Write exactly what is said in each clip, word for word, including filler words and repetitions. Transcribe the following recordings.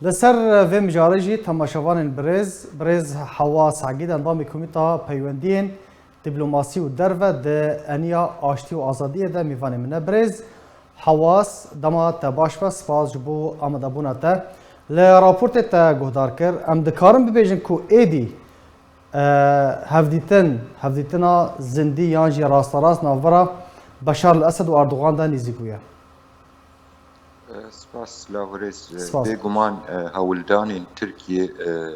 Li ser vê mijarê jî temaşevanên birêz, birêz Hewa Sagîd, endamê Komîta Peywendiyên Dîplomasî û Derve di Eniya Aştî û Azadiyê de mêvanê min e. Birêz Hewas, dema te baş be, spas ji bo amadebûna te. Li raportê te guhdar kir, em dikarin bibêjin ku êdî, e, hevdîtin, hevdîtina zindî yan jî rasterast navbera Beşar el-Esed û Erdogan de nêzîk bûye. Spas, silav û rêz. Spas. Bêguman, e, hewldanên Tirkiyê, e,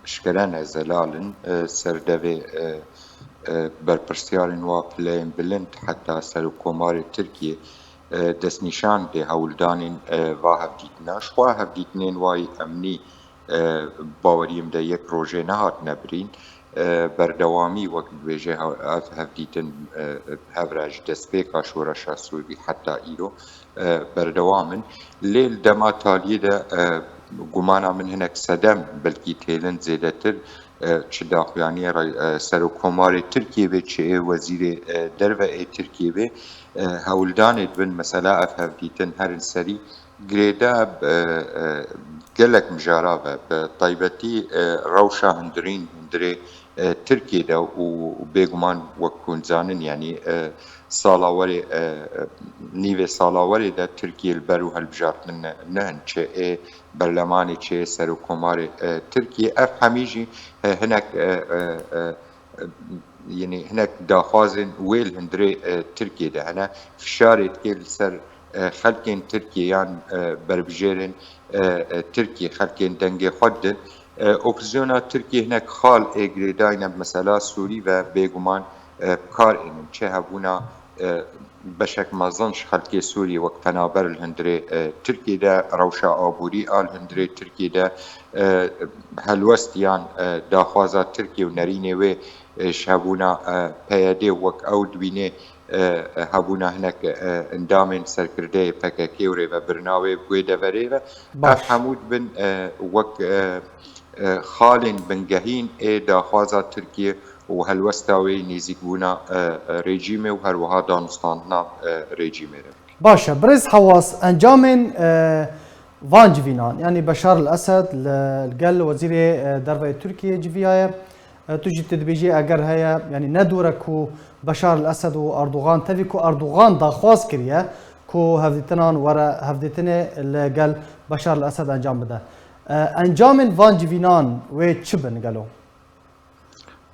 eşkere ne zelal in. E, ser devê, e, e, berpirsyarên wa pileyên bilind, heta serokkomarê Tirkiyê, e, destnîşan dê hewldanên, e, va hevdîtina. Ji xwe hevdîtinên wa yî emnî, e, baweriyê min de yek rojê nehatine birîn. E, berdewamî, wek dibêje, he-, ev hevdîtin, e, bi hev re ji destpêka şoreşa Sûrî heta îro, e, berdewam in. Lê li dema taliyê de, e, gumana min hinek sedem, belkî têlin zêdetir, e, çi daxuyaniyê re, e, serokkomarê Tirkiyê bê, çi ê wezîrê, e, derve ê Tirkiyê bê, e, hewldanê dibin, mesela ev hevdîtin herin serî. Girêdayî, e, e, gelek mijara ve, bi taybetî, e, rewşa hundirîn, hundirê, e, Tirkiyê de û bêguman wek hûn zanin, yanî, e, sala werê, e, e, nîvê sala werê de Tirkiye li ber û hilbijartin ne-, nehin, çi ê berlemanê, çi ê serokkomarê, e, Tirkiye. Ev hemî jî, e, hinek, e, e, e, Yanî hinek daxwazên wê li hundirê, e, Tirkiyê de hene. Fişarê dike li ser, e, xelkên Tirkiyê yan, e, berbijêrên, e, e, Tirkiyê, xelkên dengê xwe didin. E, opozîsyona Tirkiyê hinek xal ê girêdayî ne bi mesela Sûrî ve bêguman, e, bi kar ênin. Çi hebûna, e, beşek mezin ji xelkê Sûriyê wek penaber li hundirê, e, Tirkiyê de, rewşa aborî a li hundirê Tirkiyê de, e, helwest yan, e, daxwaza Tirkiyê û nerînê wê, e, ji hebûna, e, P Y D wek ew dibînê, e, e, hebûna hinek, e, endamên serkirdeyê P K K û rêvebirina wê bi wê deverê ve. Baş. Ev hemû dibin, e, wek, e, e, xalên bingehîn ê daxwaza Tirkiyê û helwesta wê yî nêzîkbûna, e, e, rejîmê û her wiha danûstandina, e, rejîmê re. Baş e. Birêz Hewas, encamên, e, van civînan, yanî Beşar el-Esed li, li gel Wezîrê, e, Derve yê Tirkiyê civiyaye. E, tu jî tu dibêjî eger heye, yanî ne dûr e ku Beşar el-Esed û Erdogan, tevî ku Erdogan daxwaz kiriye ku hevdîtinan were, hevdîtinê li gel Beşar el-Esed encam bide. E, encamên van civînan wê çi bin gelo?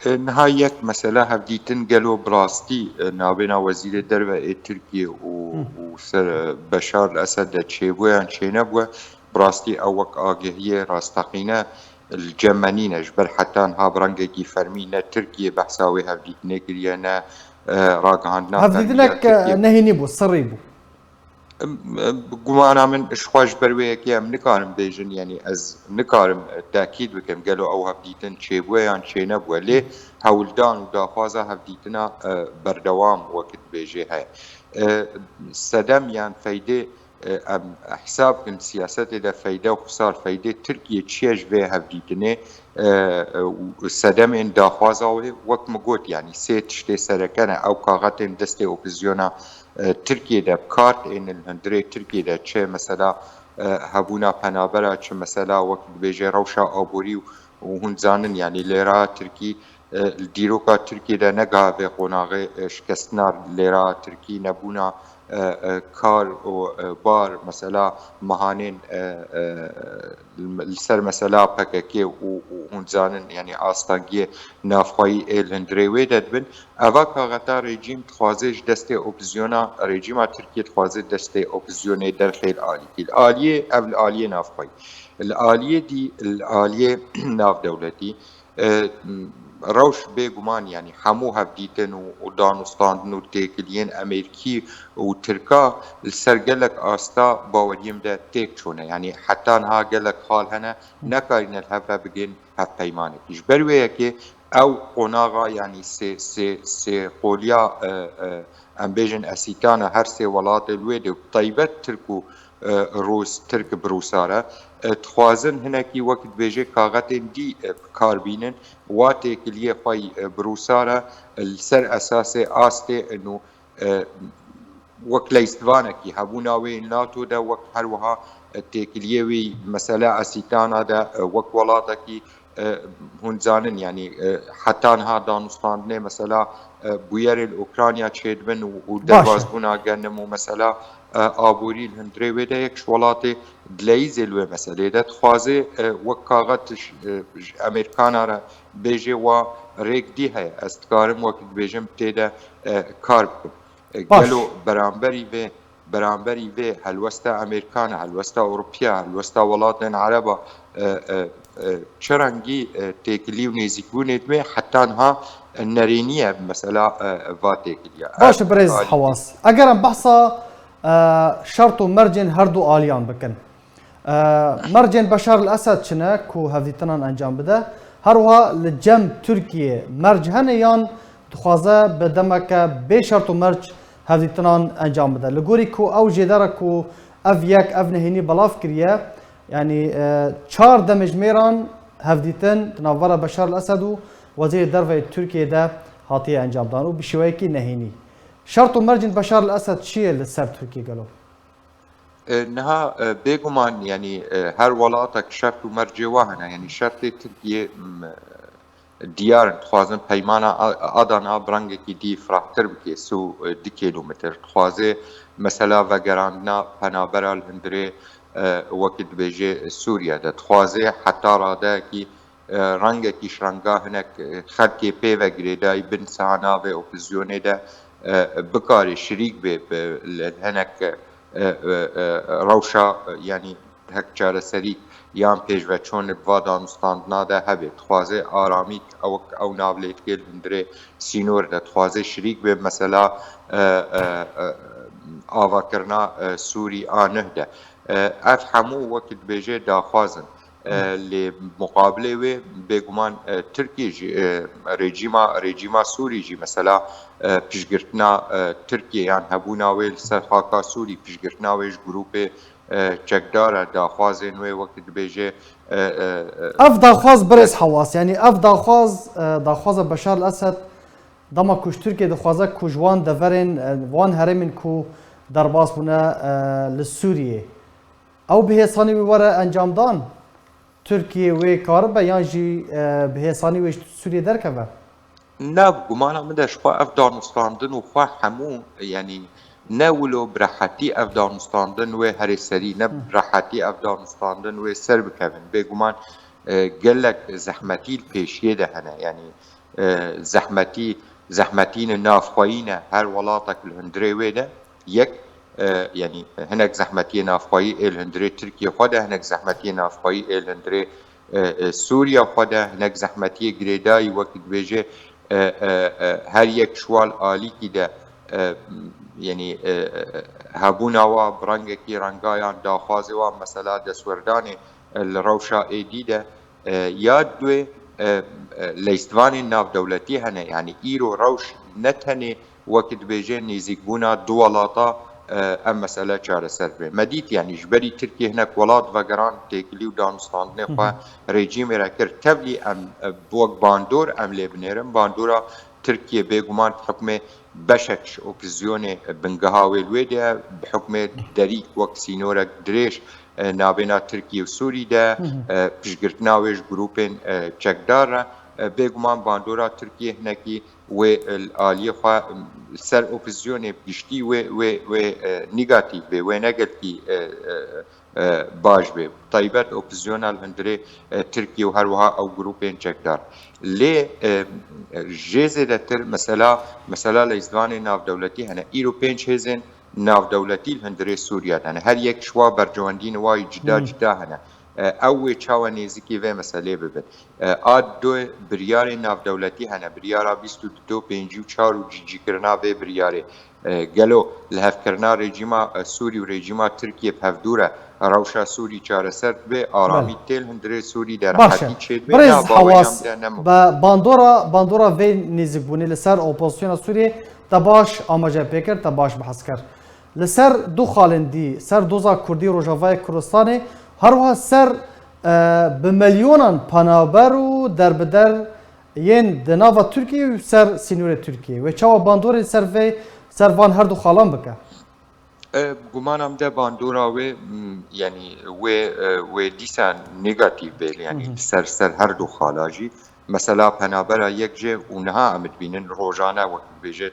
E, niha yek mesela hevdîtin gelo bi rastî, e, navbêna Wezîrê Derve ê Tirkiyê û, Hı. û ser, e, Beşar el-Esed de çêbûye yan çênebûye, bi rastî ew wek agahiyê rasteqîne li cem me nîne. Ji ber heta niha bi rengekî fermî ne Tirkiye behsa wê hevdîtinê kiriye, ne, e, ragihandina fermî ya Tirkiye. Hevdîtinek, e, nehênî bû, sirrî bû. Em, em, gumana min ji xwe ji ber wê yekê em nikarin bêjin, yanî ez nikarim, e, tekîd bikim gelo ew hevdîtin çêbûye yan çênebûye. Lê hewldan û daxwaza hevdîtina, e, berdewam wekî dibêjê heye. E, sedem yan feydê, e, em hesab bikin siyasetê de feyde û xisar, feydê Tirkiye çi ye ji vê hevdîtinê, e, e, û sedemên daxwaza wê, wek min got, yanî sê tiştê sereke ne, ew kaxetên destê opozîsyona, e, Tirkiyê de bi kar tênin, li hundirê Tirkiyê de çi mesela, e, hebûna penabera, çi mesela wek dibêje rewşa aborî û, û hûn zanin, yanî lêra Tirkî, e, li dîroka Tirkiyê de ne gavê qonaxê, e, şikestina lêra Tirkî, nebûna, e, e, kar û, e, bar, mesela mehanên, e, e, li ser mesela P K K û, û hûn zanin, yanî astengiyê navxweyî ê li hundirê wê de dibin. Eva kaxeta rejîm dixwaze ji destê opozîsyona, rejîma Tirkiyê dixwaze destê opozîsyonê derxê li alîkî. Li aliyê, ev li aliyê navxweyî. Li aliyê dî, li aliyê navdewletî, e, rewş bêguman, yanî hemû hevdîtin û, û danûstandin û têkiliyên Amerîkî û Tirka li ser gelek asta baweriyê min de têk çûne. Yanî heta niha gelek xal hene, nekarîne li hev re bigên hevpeymanekî. Ji ber wê yekê ew qonaxa, yanî sê, sê, sê qoliya, e, e, em bêjin esîtana her sê welatê li wê de, bi taybet Tirk û, e, Rûs, Tirk bi Rûsa re, e, dixwazin hinekî wek dibêje kaxetên dî, e, bi kar bînin, wa têkiliyê xwe yî, e, bi Rûsa re, e, li ser esasê astê û, e, wek leyistvanekî hebûna wê NATO de, wek her wiha, e, têkiliyê wî mesela Esîtana de, e, wek welatekî, e, hûn zanin, yanî, e, heta niha danûstandinê mesela, e, bûyerê li Ukrayna çêdibin û, û Baş e. derbazbûna genim û mesela, e, aborî li hundirê wê de yek ji welatê dileyîzê li wê meseleyê de dixwaze, e, wek kaxet ji, e, ji Amerîkana re bêjê wa rêk dî heye. Ez dikarim wek dibêjim tê de, e, kar bikim. E, Baş. Gelo beramberî vê, beramberî vê helwesta Amerîkana, helwesta Ewropiya, helwesta welatên Ereba, e, e, e, çi rengî, e, têkilî û nêzîkbûnê divê heta niha, e, nerêniye mesela, e, va têkiliya. Baş e, birêz Hewaz. Eger em behsa, e, şert û mercên her du aliyan bikin. E, mercên Beşar el-Esed çi ne ku hevdîtinan encam bide? Her wiha li cem Tirkiyê merc hene yan dixwaze bi demeke bê şert û merc hevdîtinan encam bide? Li gorî ku ew jêdera ku ev yek, ev nehênî belav kiriye, yanî, e, çar demjimêran hevdîtin di navbera Beşar el-Esed û Wezîrê Derve yê Tirkiyê de hatiye encamdan û bi şêweyekî nehênî. Şert û mercên Beşar el-Esed çi ye li ser Tirkiyê gelo? E, niha, e, bêguman, yanî, e, her welatek şert û mercê wa hene. Yanî şertê Tirkiyê, m, diyar in. Dixwazin peymana A-, Adana bi rengekî dî firehtir bike, sî û du kîlometr. Dixwaze mesela vegerandina penabera li hundirê, e, wekî dibêje Sûriye de. Dixwaze heta radeyekî e, rengekî ji renga hinek, e, xelkê pê ve girêdayî bin siha navê opozîsyonê de, e, bikare şirîk bê bi, li hinek, e, e, e, rewşa, e, yanî hek çareserî yan pêşveçûn li va danûstandina de hebe. Dixwaze aramî wek ew navlêtikê li hundirê sînor de. Dixwaze şirîk bê mesela, e, e, e, avakirina, e, Sûrî a nuh de. E, ev hemû wekî dibêje daxwaz in. E, lê muqabilê wê bêguman, e, Tirkî jî, e, rejîma, rejîma Sûrî jî mesela, e, piştgirtina, e, Tirkiyê yan hebûna wê li ser xaka Sûrî, piştgirtina wê ji grûpê, e, çekdar e, daxwazên wê wekî dibêje, e, e, e, Ev daxwaz birêz Hewas, yanî ev daxwaz, e, daxwaza Beşar el-Esed dema ku ji Tirkiyê dixwaze ku ji wan deverên, e, wan herêmên ku derbas bûne, e, li Sûriyê, ew bi hêsanî wê were encamdan? Tirkiye wê karibe yan jî, e, bi hêsanî wê ji Sûriyê derkeve? Na, bi gumana min de ji xwe ev danûstandin û xwe hemû, yanî ne wilo bi rehetî ev danûstandin wê herê serî, ne bi rehetî ev danûstandin wê ser bikevin. Bêguman, e, gelek zehmetî li pêşiyê de hene. Yanî, e, zehmetî, zehmetîne navxweyî ne her welatek li hundirê wê de. Yek, e, yanî hinek zehmetiyê navxweyî ê li hundirê Tirkiye xwe de, hinek zehmetiyê navxweyî ê li hundirê, e, e, Sûriya xwe de, hinek zehmetiyê girêdayî wekî dibêje, e, e, e, her yek ji wan alîkî de, e, yanî, e, e, hebûna wa bi rengekî rengayan daxwazê wan mesela destwerdanê, e, li rewşa êdî de, e, ya duê, e, e, leystivanên navdewletî hene. Yanî îro rewş ne tenê wekî dibêje nêzîkbûna du welata, e, ev mesele çareser be. Me dît, yanî ji berî Tirkiye hinek welat vegeran têkilî û danûstandinê xwe rejîmê re kir. Tevlî em, e, wek bandor em lê binêrin. Bandora Tirkiye bêguman bi hukmê beşek ji opozîsyonê bingeha wê li wê de ye, bi hukmê derîk wek sînorek dirêj, e, nabêna Tirkiye û Sûrî de, e, piştgirtina wê ji grûpên, e, çekdar re, e, bêguman bandora Tirkiye hinekî wê, e, li aliyê xwe, e, ser opozîsyonê bi giştî wê, wê, wê, e, negatîf bê, wê ne gelkî, e, e, e, baş bê. Taybet opozîsyona li hundirê, e, Tirkiye û her wiha ew grûpên çekdar. Lê, e, jê zêdetir mesela, mesela leyzvanê navdewletî hene. Îro pênc hêzên navdewletî li hundirê Sûriye de hene. Her yek ji wa berjewendîn wa yî cida cida hene. E, ew wê çawa nêzîkî vê meselê bibin? E, a du biryarên navdewletî hene. Biryara bîst û du, pêncî û çar û cîcîkirina vê biryarê. E, gelo lihevkirina rejîma, e, Sûrî û rejîma Tirkiye bi hevdû re rewşa Sûrî çareser dibe, aramî Belê. tê li hundirê Sûrî de Baş e. rehetî çêdibe, Birêz na Hewas, bawêjam de ne mimkun. Be bandora, bandora vê nêzîkbûnê li ser opozisyona Sûriyê te baş amaje pê kir, te baş behs kir. Li ser du xalên dî, ser doza Kurdî Rojavayê Kurdistanê, her wiha ser, e, bi milyonan penaber û derbeder yên di nava Tirkiyê û ser sînorê Tirkiyê. Wê çawa bandorê ser vê, ser van her du xalan bike? E, gumana min de bandora wê, m, yanî wê, e, wê dîsa negatîf bê, yanî Hı hı. ser, ser her du xala jî. Mesela penabera yek jê û niha em dibînin rojane wek dibêje,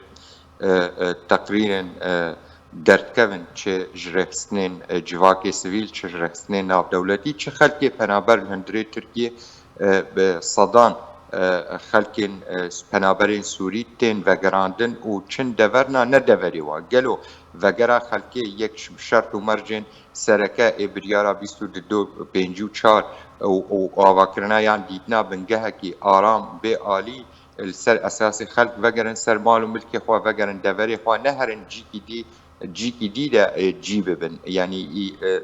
e, e, teqrîrên, e, derdikevin çi ji rêxistinên, e, civakê sivîl, çi ji rêxistinên navdewletî, çi xelkê penaber li hundirê Tirkiyê, e, bi sedan, e, xelkên, e, penaberên Sûrî tên vegerandin û çin deverna ne deverê wan. Gelo vegera xelkê yek ji şert û mercên sereke ê biryara bîst û du pêncî û çar û, û avakirina yan dîtina bingehekî aram bê alî li ser esasê xelk vegerin ser mal û milkê xwe, vegerin deverê xwe, neherin cîkî dî, cîkî dî de, e, cî bibin. Yanî, î, e,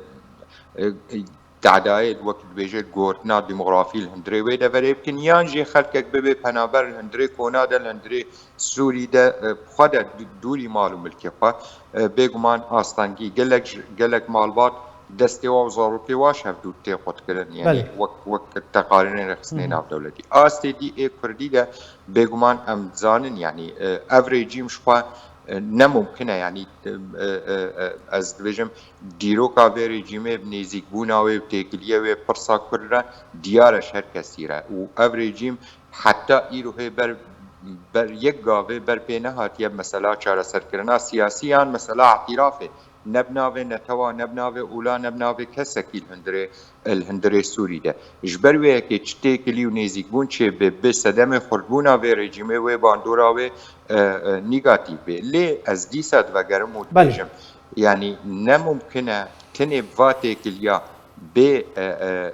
e, tadayê wek dibêje gotina demografî li hundirê wê deverê bikin, yan jî xelkek bibe penaber li hundirê kona de, li hundirê Sûrî de, e, xwe de dû-, dûrî mal û milkê xwe, e, bêguman astengî gelek ji, gelek malbat destê wa û zarokê wa ji hevdû tê qutkirin. Yanî Belê. wek, wek teqarîrên rêxistinê Hı hı. navdewletî. Astê dî ê Kurdî de bêguman em dizanin, yanî, e, ev rejîm ji xwe, e, ne mumkin e. Yanî, e, e, e, ez dibêjim, dîroka vê rejîmê bi nêzîkbûna wê, bi têkiliyê wê pirsa Kurd re diyar e ji her kesî re. Û ev rejîm heta îro hê ber, ber yek gavê ber pê nehatiye mesela çareserkirina siyasî yan mesela îtirafê. Ne bi navê netewa, ne bi navê ola, ne bi navê kesekî li hundirê, li hundirê Sûrî de. Ji ber wê yekê çi têkilî û nêzîkbûn çêbe, bi sedemê xurtbûna vê rejîmê, wê bandora wê, e, e, negatîf bê. Lê ez dîsa divegerim û Belê. dibêjim, yanî ne mumkin e tenê va têkiliya bê, e, e,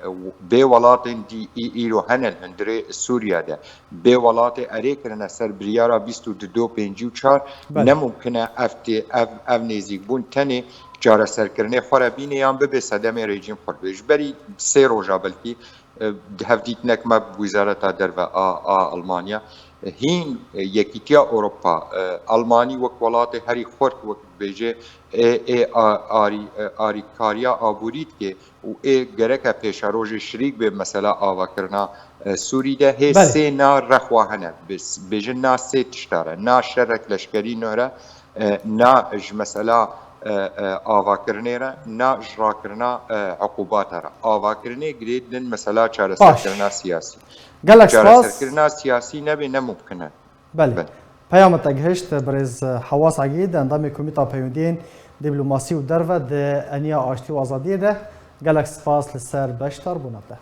bê welatên dî î-, îro hene li hundirê Sûriye de, bê welatê erê kirine ser biryara bîst û du pêncî û çar, Belê. ne mumkin e ev tê-, ev, ev nêzîkbûn tenê çareserkirinê xwe re bîne yan bibe sedemê rejîm xurt be. Ji berî sê roja belkî, e, hevdîtinek me bi Wezareta Derve a, a Almanya, e, hîn, e, Yekîtiya Ewropa, e, Almanî wek welatê herî xurt, wek dibêje, ê, ê a-, arî-, e, arîkariya aborî dike û ê gereke pêşerojê şirîk be mesela avakirina, e, Sûrî de. Hê Belê. sê na rexwa hene, bi-, bêjin na sê tişta re, na şerek leşkerî nore, e, na ji mesela, e, e, avakirinê re, na ji rakirina, e, uqûbata re. Avakirinê girê din mesela çareserkirina Baş. siyasî. Gelek spas. Çareserkirina siyasî nebe ne mumkin e. Belê. Belê. Peyama te gihişt, birêz Hewas Egîd, endamê Komîta Peywendiyên Dîplomasî û Derve di Eniya Aştî û Azadiyê de. Gelek spas li ser beşdarbûna te.